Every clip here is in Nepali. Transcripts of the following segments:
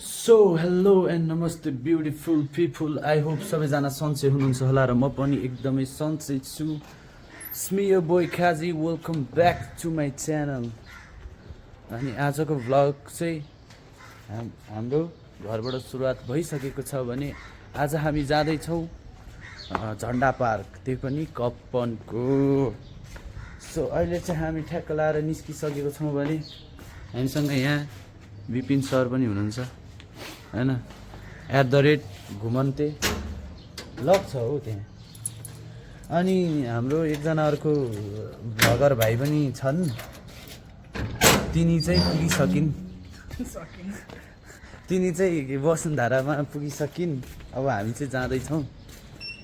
सो हेलो एन्ड नमस्ते ब्युटिफुल पिपुल। आई होप सबैजना सन्चै हुनुहुन्छ होला र म पनि एकदमै सन्चै छु। स्मियो बोय खाजी, welcome back to my channel. अनि आजको भ्लग चाहिँ हाम्रो घरबाट सुरुवात भइसकेको छ भने आज हामी जाँदैछौँ झन्डा पार्क, त्यो पनि कप्पनको। सो अहिले चाहिँ हामी ठ्याक्क लाएर निस्किसकेको छौँ भने हामीसँग यहाँ विपिन सर पनि हुनुहुन्छ हैन, @घुमन्ते लग छ हो त्यहाँ। अनि हाम्रो एकजना अर्को भ्लगर भाइ पनि छन्, तिनी चाहिँ पुगिसकिन्, तिनी चाहिँ वसुन्धरामा पुगिसकिन्। अब हामी चाहिँ जाँदैछौँ।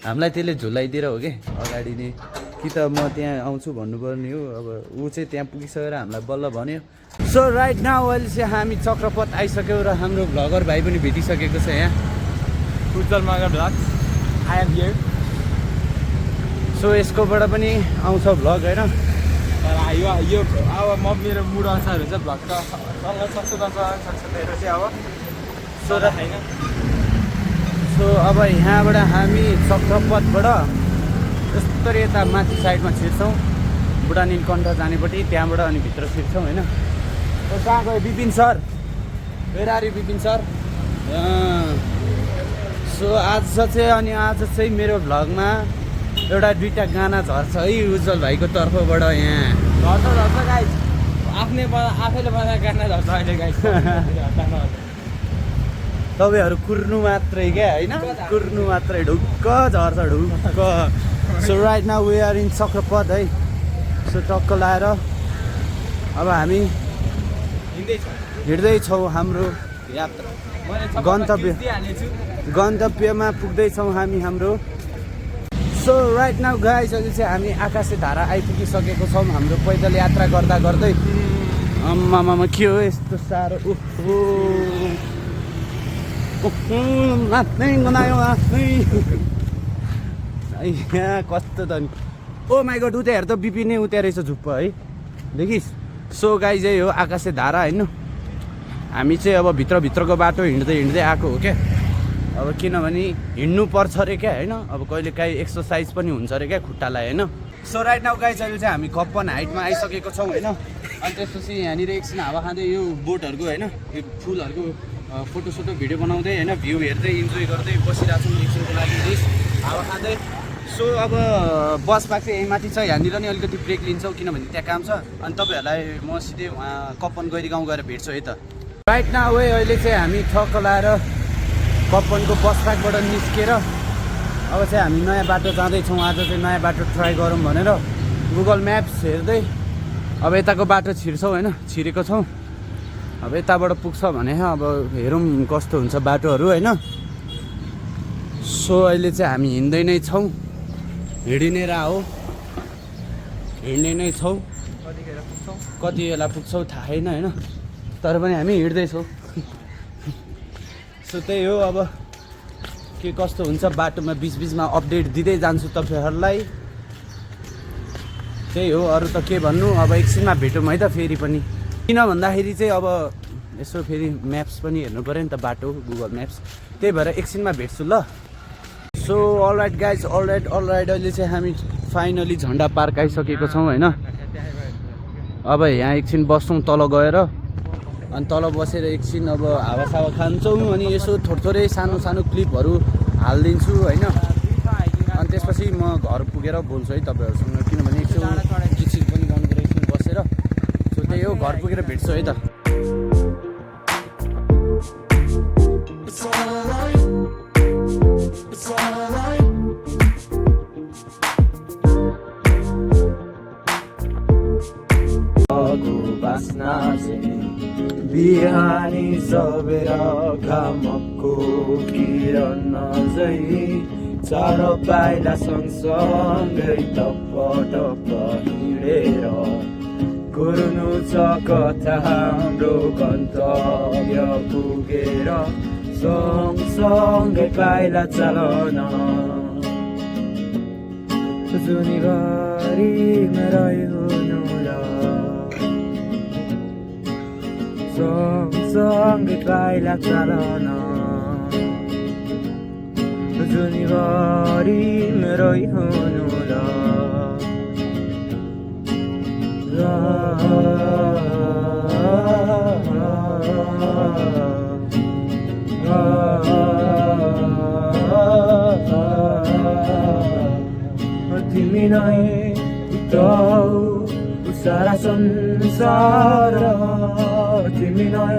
हामीलाई त्यसले झुलाइदिएर हो कि अगाडि नै, कि त म त्यहाँ आउँछु भन्नुपर्ने हो। अब ऊ चाहिँ त्यहाँ पुगिसकेर हामीलाई बल्ल भन्यो। सो राइट नाउ अहिले चाहिँ हामी चक्रपथ आइसक्यौँ र हाम्रो भ्लगर भाइ पनि भेटिसकेको छ यहाँ, Ujjwal Magar vlog. I am here. So यसकोबाट पनि आउँछ भ्लग होइन। तर यो अब म मेरो मुड अनुसार हुन्छ भ्लग त चल्न सक्छु नचल्न मेरो चाहिँ अब सो र छैन। सो अब यहाँबाट हामी चक्रपथबाट यस्तरी यता माथि साइडमा छिर्छौँ, बुढा नीलकण्ठ जानेपट्टि, त्यहाँबाट अनि भित्र छिर्छौँ होइन। कहाँ गयो Vipin sir? Where are you Vipin sir? So आज चाहिँ मेरो भ्लगमा एउटा दुईवटा गाना झर्छ है उज्जवल भाइको तर्फबाट। यहाँ झर्छ गाइस, आफैले बनाएको गाना झर्छ अहिले गाइस। तपाईँहरू कुर्नु मात्रै क्या होइन, कुर्नु मात्रै, ढुक्क झर्छ ढुक्क। So right now we are in Chakrapath है। सो टक्क लाएर अब हामी हिँड्दैछौँ हाम्रो यात्रा गन्तव्यमा पुग्दैछौँ हामी हाम्रो। सो राइट नाउ गाइस अहिले चाहिँ हामी आकाशे धारा आइपुगिसकेको छौँ हाम्रो पैदल यात्रा गर्दा गर्दै। आम्मामा के हो यस्तो साह्रो, आफ्नै गनायो आफ्नै। यहाँ कस्तो त नि, ओ माई गड, उता हेर त बिपी नै उता रहेछ झुप्प है, देखिस्। सो गाइस यही हो आकाशे धारा होइन। हामी चाहिँ अब भित्रको बाटो हिँड्दै आएको हो क्या। अब किनभने हिँड्नु पर्छ अरे क्या होइन, अब कहिले काहीँ एक्सर्साइज पनि हुन्छ अरे क्या खुट्टालाई होइन। सो राइट नाउ गाइस अहिले चाहिँ हामी कप्पन हाइटमा आइसकेको छौँ होइन। अनि त्यसपछि यहाँनिर एकछिन हावा खाँदै यो बोटहरूको होइन, यो फुलहरूको फोटोसोटो भिडियो बनाउँदै होइन, भ्यू हेर्दै इन्जोय गर्दै बसिरहेको छौँ एकछिनको लागि हावा खाँदै। सो अब बस पार्क चाहिँ यहीँ माथि छ, यहाँनिर नि अलिकति ब्रेक लिन्छौँ किनभने त्यहाँ काम छ। अनि तपाईँहरूलाई म सिधै उहाँ कप्पन गैरी गाउँ गएर भेट्छु है त। राइट नाउ अहिले चाहिँ हामी ठक्क लाएर कप्पनको बस पार्कबाट निस्केर अब चाहिँ हामी नयाँ बाटो जाँदैछौँ। आज चाहिँ नयाँ बाटो ट्राई गरौँ भनेर गुगल म्याप्स हेर्दै अब यताको बाटो छिर्छौँ होइन, छिरेको छौँ। अब यताबाट पुग्छ भने अब हेरौँ कस्तो हुन्छ बाटोहरू होइन। सो अहिले चाहिँ हामी हिँड्दै नै छौँ, हिँडिनेर हो, हिँड्ने नै छौँ। कति बेला पुग्छौँ थाहा छैन होइन, तर पनि हामी हिँड्दैछौँ। सो त्यही हो, अब के कस्तो हुन्छ बाटोमा बिचबिचमा अपडेट दिँदै जान्छु तपाईँहरूलाई। त्यही हो, अरू त के भन्नु। अब एकछिनमा भेटौँ है त फेरि पनि, किन भन्दाखेरि चाहिँ अब यसो फेरि म्याप्स पनि हेर्नु पऱ्यो नि त, बाटो गुगल म्याप्स। त्यही भएर एकछिनमा भेट्छु ल। सो अलराइट गाइज, अलराइट अहिले चाहिँ हामी फाइनली झन्डा पार्क आइसकेको छौँ होइन। अब यहाँ एकछिन बस्छौँ तल गएर, अनि तल बसेर एकछिन अब हावासावा खान्छौँ, अनि यसो थोरै सानो क्लिपहरू हालिदिन्छु होइन। अनि त्यसपछि म घर पुगेर बोल्छु है तपाईँहरूसँग, किनभने एकछिन गीत पनि गाउनु पऱ्यो एकछिन बसेर। सो त्यही हो, घर पुगेर भेट्छु है त। बिहानी सबेर घामको किरण झै चार पाइला सँगसँगै टप्प हिँडेर कुर्नु छ कथा हाम्रो गन्तव्य पुगेर सँगसँगै पाइला चलन जुनीभरिमा रह्यो सँग सँगै पाइला चालन जुनीभरि मेरै हुनु तिमी नै जाऊ सारा संसार तिमी नै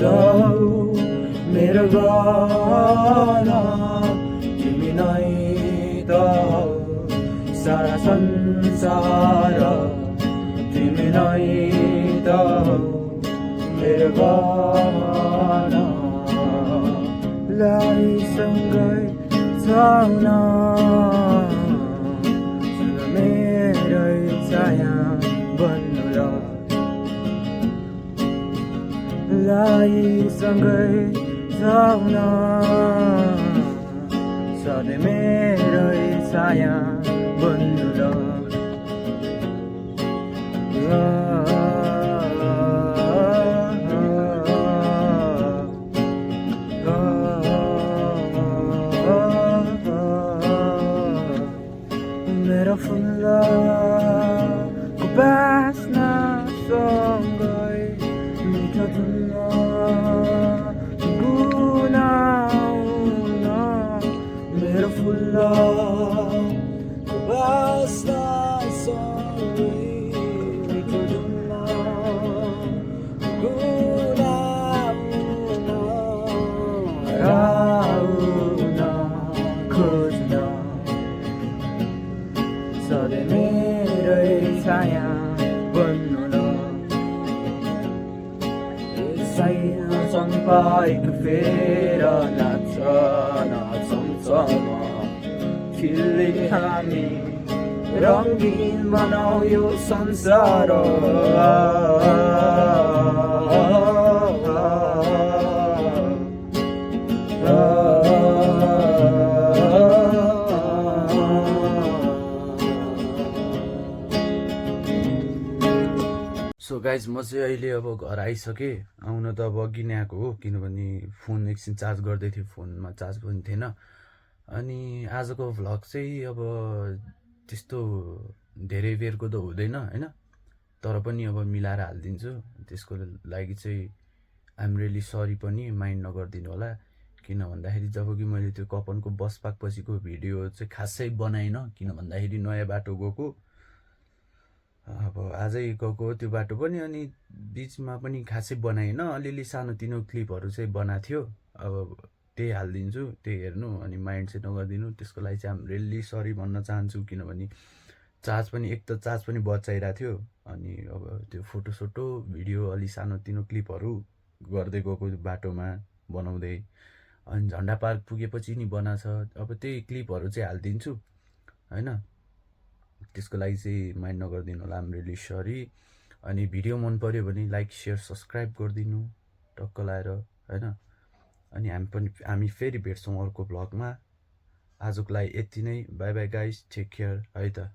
जाऊ मेरो गाना तिमी नै जाऊ सारा संसार तिमी नै जाऊ मेरो गाना लाई सँगै जाउन छाया बन्नु लाई सँगै जाउन सधैँ मेरै छाया बन्नु मेरो फुलको बास्ना सँगै मिठो धुन गुनाउन मेरो फुलको बास्ना सँगै मिठो धुन गुनाउन हराउन खोज्न सधैँ मेरै छाया बन्नु चम्पाइको फेर नाच्छ नाचौँ खिल्ली हामी रङ्गीन बनाऊ यो संसार सो गाइज म चाहिँ अहिले अब घर आइसकेँ आउन त अब अघि नै आएको हो किनभने फोन एकछिन चार्ज गर्दै थियो फोनमा चार्ज पनि थिएन अनि आजको भ्लग चाहिँ अब त्यस्तो धेरै बेरको त हुँदैन होइन तर पनि अब मिलाएर हालिदिन्छु त्यसको लागि चाहिँ आइएम रियली सरी पनि माइन्ड नगरिदिनु होला किन भन्दाखेरि जब कि मैले त्यो कपनको बस पाएपछिको भिडियो चाहिँ खासै बनाइनँ किन भन्दाखेरि नयाँ बाटो गएको अब आजै गएको त्यो बाटो पनि अनि बिचमा पनि खासै बनाएन अलिअलि सानोतिनो क्लिपहरू चाहिँ बनाएको थियो अब त्यही हालिदिन्छु त्यही हेर्नु अनि माइन्ड चाहिँ नगरिदिनु त्यसको लागि चाहिँ हामी रियली सरी भन्न चाहन्छु किनभने चार्ज पनि एक त चार्ज पनि बचाइरहेको थियो अनि अब त्यो फोटोसोटो भिडियो अलि सानोतिनो क्लिपहरू गर्दै गएको बाटोमा बनाउँदै अनि झन्डा पार्क पुगेपछि नि बनाएको छ अब त्यही क्लिपहरू चाहिँ हालिदिन्छु होइन त्यसको लागि चाहिँ माइन्ड नगरिदिनु होला आइएम रियली सरी अनि भिडियो मन पर्यो भने लाइक सेयर सब्सक्राइब गरिदिनु टक्क लाएर होइन अनि हामी फेरि भेट्छौँ अर्को भ्लगमा आजको लागि यति नै bye bye guys take care है त